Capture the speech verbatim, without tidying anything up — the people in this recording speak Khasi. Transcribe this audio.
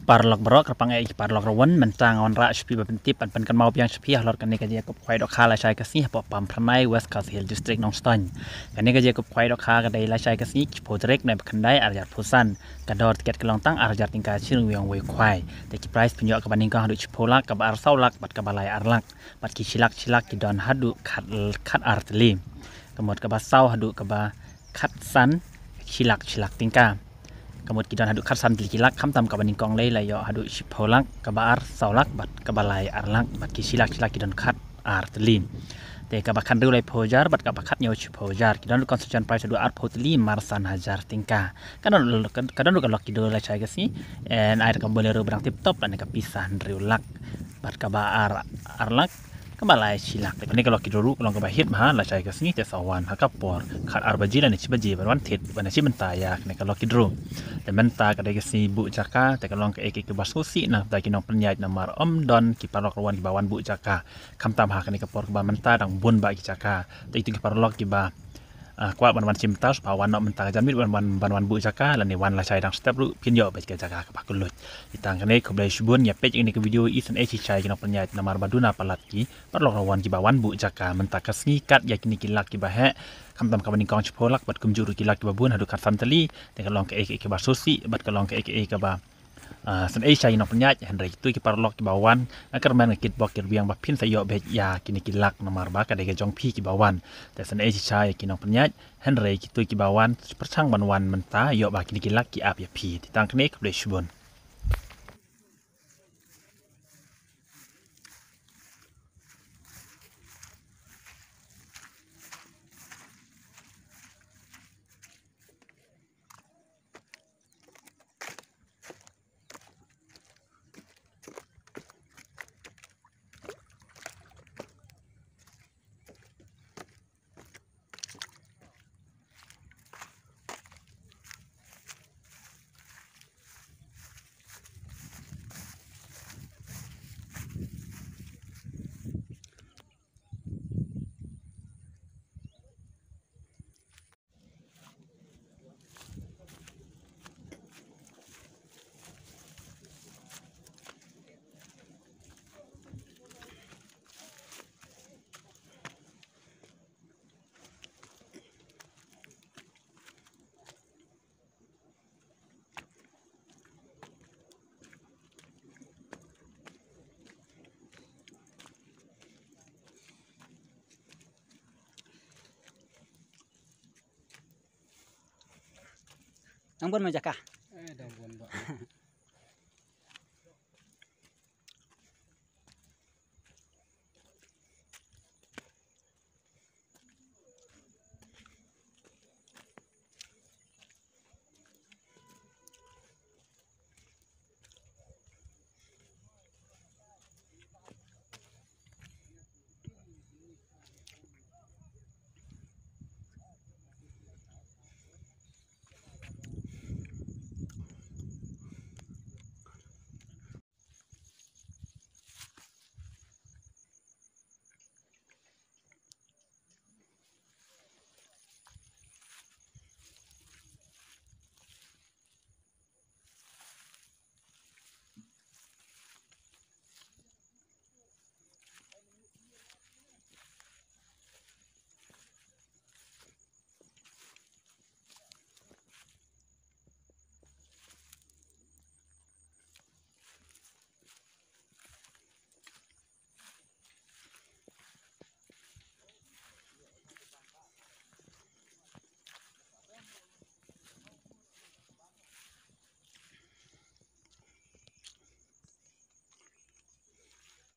Paralok baroh, kyrpang ïa ki paralok ruh, mynta nga wanrah sha phi ba pyntip, ban pynkynmaw biang sha phi halor kane ka jingïakup khwai dohkha lashai ka sngi hapoh Pamphyrnai, West Khasi Hills District, Nongstoiñ. Kane ka jingïakup khwai dohkha ka dei lashai ka sngi, shiphew tarik nai ba khyndai, arhajar arphew san. Ka dor tiket ka long tang arhajar tyngka shi ryngwiang wei khwai. Te ki prize pynïoh kaba nyngkong haduh shiphew lak, kaba ar saw lak, bad kaba lai ar lak, bad ki shi lak shi lak ki don haduh khat, khat ar tylli. Ka mut kaba saw haduh kaba khat san, shi lak shi lak tyngka. Ka mut ki don haduh khat san tylli ki lak, khamtam kaba nyngkong lei la ïoh haduh shiphew lak, kaba ar saw lak, bad kaba lai ar lak, bad ki shi lak shi lak ki don khat ar tylli. Te kaba khathynriew laiphew hajar, bad kaba khathynñiew shiphew hajar. Ki don haduh consolation prize haduh arphew tylli, marsan hajar tyngka. Ka don, ka, ka don ruh ka lucky draw lashai ka sngi. Yn ai da ka Bolero ba dang tip top lane ka pisa hynriew lak. Bad kaba ar, ar lak, kaba lai shi lak. Te kane ka lucky draw ruh ka long kaba hit bha lashai ka sngi, te sa wan ha ka por khat ar baje lane shi baje ban wan thied ban ïashim bynta ïa kane ka lucky draw. Te mynta ka dei ka sngi buh jaka, te ka long kaei kaei kaba sngewsih na ka bynta ki nongpynïaid namar ym don ki paralok ruh wan kiba wan buh jaka. Khamtam ha kane ka por kaba mynta dang bun bha ki jaka. Te ïa kito ki paralok kiba ah, kwah ban wan shim bynta, shu wan noh mynta ka janmiet ban, ban, ban wan buh jaka, lane wan lashai dang step ruh phin ïoh beit ka jaka kaba kylluid. Te tang kane, khublei shibun, ïa peit ïa kane ka video, isynei shisha ïa ki nongpynïaid namar ba duna palat ki paralok ruh wan kiba wan buh jaka mynta ka sngi, kat ïa kine ki lak kiba heh, khamtam kaba nyngkong shiphew lak, bad kumjuh ruh ki lak kiba bun haduh khat san tylli. Te ka long kaei kaei kaba sngewsih, bad ka long kaei kaei kaba ah, synei shisha ïa ki nongpynïaid, hynrei kito ki paralok kiba wan, nga kyrmen, nga kitbok kyrwiang ba phin sa ïoh beit ïa kine ki lak namar ba ka dei ka jong phi kiba wan. Te synei shisha ïa ki nongpynïaid, hynrei kito kiba wan, pyrshang ban wan mynta, ïoh ba kine ki lak ki ap ïa phi. Te tang kane, khublei shibun. Nang bun ma jaka. Eh, dong.